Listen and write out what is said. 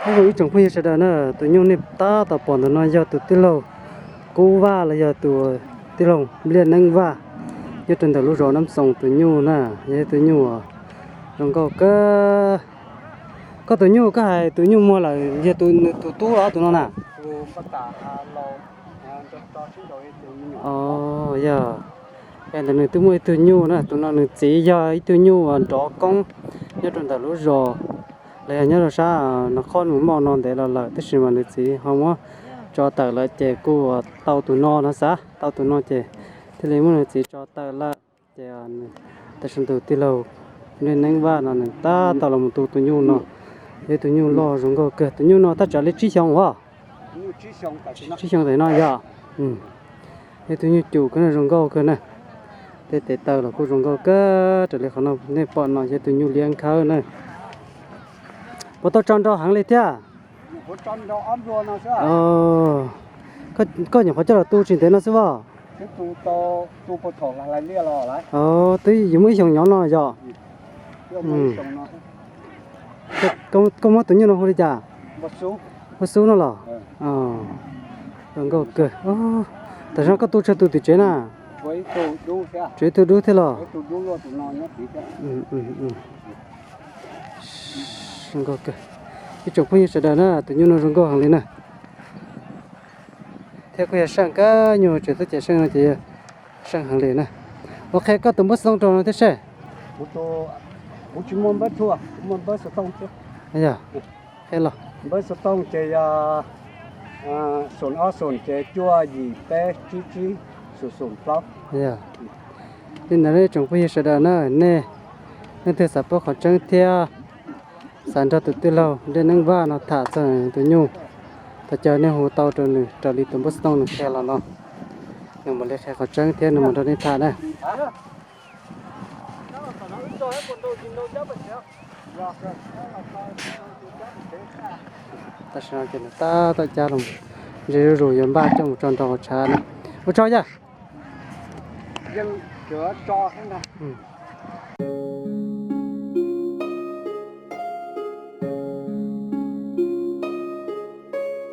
Ib tsoom phooj ywg sawv daws na, tus nyuj nej tab tom pom ntawm no yog tus tij laug Kub Vaj los yog tus tij laug Npliaj Neeb Vaj, nyob rau ntawm lub zos Nab Xoos. Tus nyuj na, yog ib tug nyuj zoo nkauj kawg. Koj tus nyuj, koj hais tus nyuj muag lawm, yog tus, nws tus tub los tus no na? Yog, ntawm nws twb muaj ib tug nyuj na, tus no nws txiv yog ib tug nyuj uas nrov koob nyob rau ntawm lub zos, los yog nyob rau sab no qhov mus moj no ntev los lawm, tab sis mas nws txiv ho muab tso tawm lawm ces kuj tau tus no no xav, tau tus no ces thiaj li muab nws txiv tso tawm lawm. Ces tam sim ntawd tus tij laug Npliaj Neeb Vaj no nws tab tom los mus tu tus nyuj no, yog ib tug nyuj loj zoo nkauj kawg. Tus nyuj no tab tsawg li tsib xyoos os? Tsib xyoos tam no yog. Yog ib tug nyuj cum kawg na, zoo nkauj kawg na. Tej tes taw los kuj zoo nkauj kawg raws li qhov no nej pom no, yog ib tug nyuj liab nkhawb na. Puas tau tso nrau heev li thiab? Koj nyuam qhuav coj los tu tsis ntev no xwb as? Twb yus muaj ib xyoos nyob no yog. Koj muab tus nyuj no hu li cas? Hu Xub no los? Zoo nkauj kawg. Tam sim no koj tu tsawg tus tim tsev na? Tsev ib tug dub thiab los? Zoo nkauj kawg. Ib tsoom phooj ywg sawv daws na, tus nyuj no zoo nkauj heev li na. Thiab kuj yog seej kawg, nyuj tseem tub ces seej no ces yog seej heev li na. Ua qhia koj tus npawb xov tooj rau no thiab seb. Kuv tsis muaj npawb thuaj, kuv muaj npawb xov tooj xwb. Yog, qhia los. Npawb xov tooj ces yog xoom ob xoom ces cuaj yim peb tsib tsib xoom xoom plaub. Yog li ntawd ib tsoom phooj ywg sawv daws na, nej leej twg xav paub qhov tseeb thiab xav nrog tus tij laug Npliaj Neeb Vaj no tham txog tus nyuj, thov caw nej hu tau rau nws raws li tus npawb xov tooj nws qhia los no. Nws mam li qhia qhov tseeb thiab nws mam nrog nej tham na. Tam sim no ces nws tab tom cab los, ntshe zuj zus yuav npaj coj mus tso nrau hauv tshav na. Ua tsaug yog.